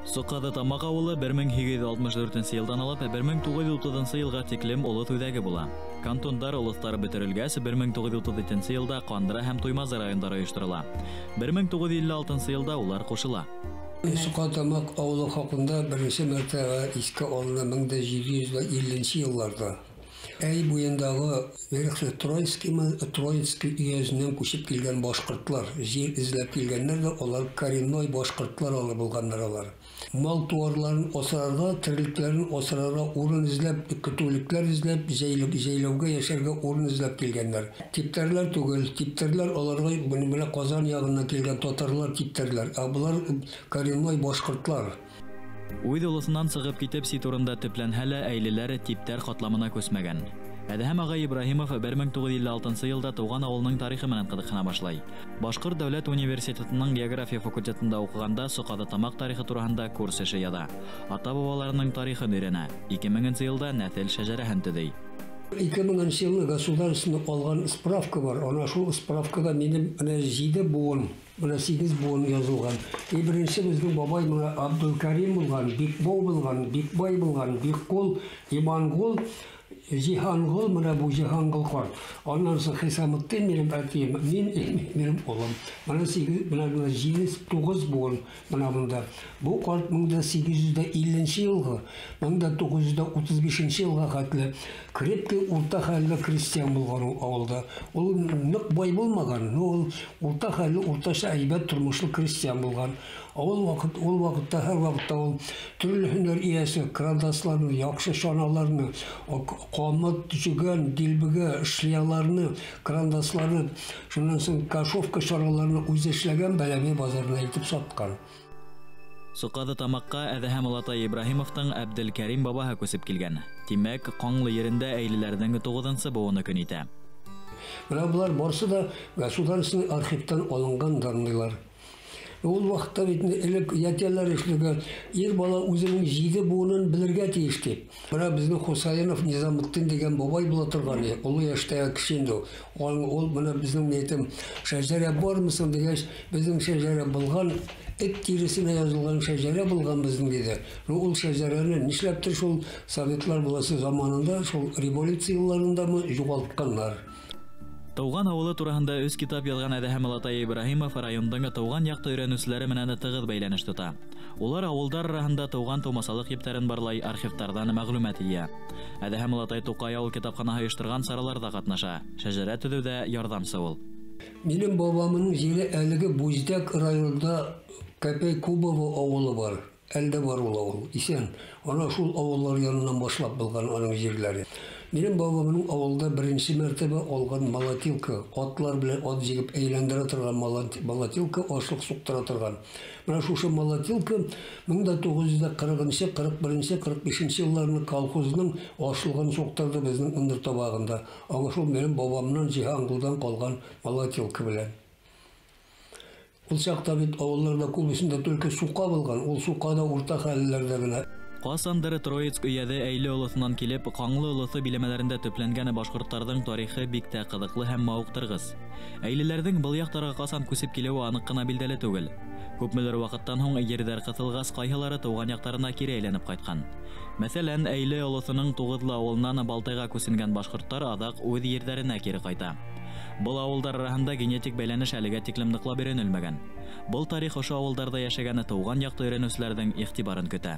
Соҡаҙы Тамаҡ ауылы 1864 йылдан алып 1930 йылға тиклем олоҫ үҙәге була. Кантондар олоҫтары бөтөрөлгәс, 1932 йылда Ҡандыра һәм Туймазы райондары ойошторола. 1956 йылда улар ҡушыла. Соҡаҙы Тамаҡ ауылы хаҡында беренсе мәртәбә иҫкә алына 1750 йылларда. Әй буйындағы Верхне-Троицкий өйәзенән күсеп килгән башҡортлар, ер эҙләп килгәндәр ҙә, улар коренной башҡортлар алып булғандар алар. Мал тыуарларын асрарға, терлекләрен асрарға урын эҙләп, көтөүлектәр эҙләп, йәйләүгә йәшәргә урын эҙләп килгәндәр. Типтәрләр түгел, типтәрләр аларға менә Ҡазан яғынан килгән татарлар типтәрләр, ә былар коренной башҡортлар. Үҙ олоҫонан сығып китеп сит урында төпләнһә лә, әйлеләр типтәр ҡатламына күсмәгән. Әҙһәм ағай Ибраһимов 1956 йылда тыуған ауылының тарихы менән ҡыҙыҡһына башлай. Башҡорт дәүләт университетының география факультетында уҡығанда Соҡаҙы Тамаҡ тарихы тураһында курс эше яҙа. Ата-бабаларының тарихын өйрәнә. 2000 йылда нәҫел шәжәрәһен төҙөй. 2000 йылны государственный алған справка бар. Ана шул справкада минем менә 7 быуын, менә 8 быуын язылған. И беренсе безнең бабай менә Абдулкарим булган, Бикбау булган, Бикбай булган, Биккул, Имангул, Җиһангул, менә бу Җиһангул карт. Аннан соң Хисаметдин минем әтием, мин, минем улым. Менә 8, менә 7, 9 буын менә монда. Бу карт 1850 елгы, 1935 елга хәтле крепкий урта хәлле крестьян булган ул авылда. Ул нык бай булмаган, но ул урта хәлле, уртача әйбәт тормышлы крестьян булган. Ул вакыт, ул вакытта, һәр вакытта ул төрле һөнәр иясе, крандасларны, яхшы чаналарны, камыт, җөгән, дилбегә, шляларны, крандасларны, шуннан соң кашовка чараларны үзе эшләгән, Бәләбәй базарына илтеп саткан. Соҡаҙы Тамаҡҡа Әҙһәм олатай Ибраһимовтың Әбделкәрим бабаһы күсеп килгән. Тимәк, Ҡаңлы ерендә әйлеләрҙең 9-нсы быуыны көн итә. Менә болар барысы да государственный архивтан алынган данныйлар. Ул вакытта бит элек ятялар эшләгән, ир бала үзенең 7 буынын белергә тиеш дип. Менә безнең Хусаинов Низаметдин дигән бабай була торган, олы яшьтәге кеше инде ул. Ул менә безнең әйтем, шәҗәрә бармы соң дигәч, безнең шәҗәрә булган, эт тиресенә язылган шәҗәрә булган безнең диде. Ну, ул шәҗәрәне нишләптер шул советлар буласы заманында, шул революция елларындамы югалтканнар. Тыуған ауылы тураһында 3 китап яҙған Әҙһәм олатай Ибраһимов райондың тыуған яҡты өйрәнеүселәре менән тығыҙ бәйләнеш тота. Улар ауылдар араһында тыуған тыумасалыҡ ептәрен барлай, архивтарҙан мәғлүмәт йыя. Әҙһәм олатай Туҡай ауыл китапханаһы ойошторған сараларҙа ҡатнаша. Шәжәрә төҙөүҙә ярҙамсы ул. Минең бабамның ере әлеге Буздяк районында Кәпәй Кубово ауылы бар. Әлдә бар ул ауыл, исән. Ана шул ауыллар янынан башлап булған аның җирләре. Минем бабамның авылда беренче мәртәбә алган молотилка, атлар белән ат җигеп әйләндерә торган молотилка, ашлык суктыра торган. Менә шушы молотилка 1940-нчы, 41-нче, 45-нче елларны колхозның ашлыгын суктырды безнең ындыр табагында. Аңа шул минем бабамнан Җиһангулдан калган молотилка белән. Ул чакта бит авылларда күбесендә только сука булган, ул сука да урта хәлләрдә генә. Ҡасандыр Троицк өйәҙе Әйле олоҫонан килеп, Ҡаңлы олоҫо биләмәләрендә төпләнгән башҡорттарҙың тарихы бик тә ҡыҙыҡлы һәм мауыҡтырғыс. Әйлеләрҙең был яҡтарға ҡасан күсеп килеүе аныҡ ҡына билдәле түгел. Күпмелер ваҡыттан һуң ерҙәр ҡыҫылғас, ҡайһылары тыуған яҡтарына кире әйләнеп ҡайтҡан. Мәҫәлән, Әйле олоҫоноң Туғыҙлы ауылынан Балтайға күсенгән башҡорттар аҙаҡ үҙ ерҙәренә кире ҡайта. Был ауылдар араһында генетик бәйләнеш әлегә тиклем ныҡлап өйрәнелмәгән. Был тарих ошо ауылдарҙа йәшәгән тыуған яҡты өйрәнеүселәрҙең иғтибарын көтә.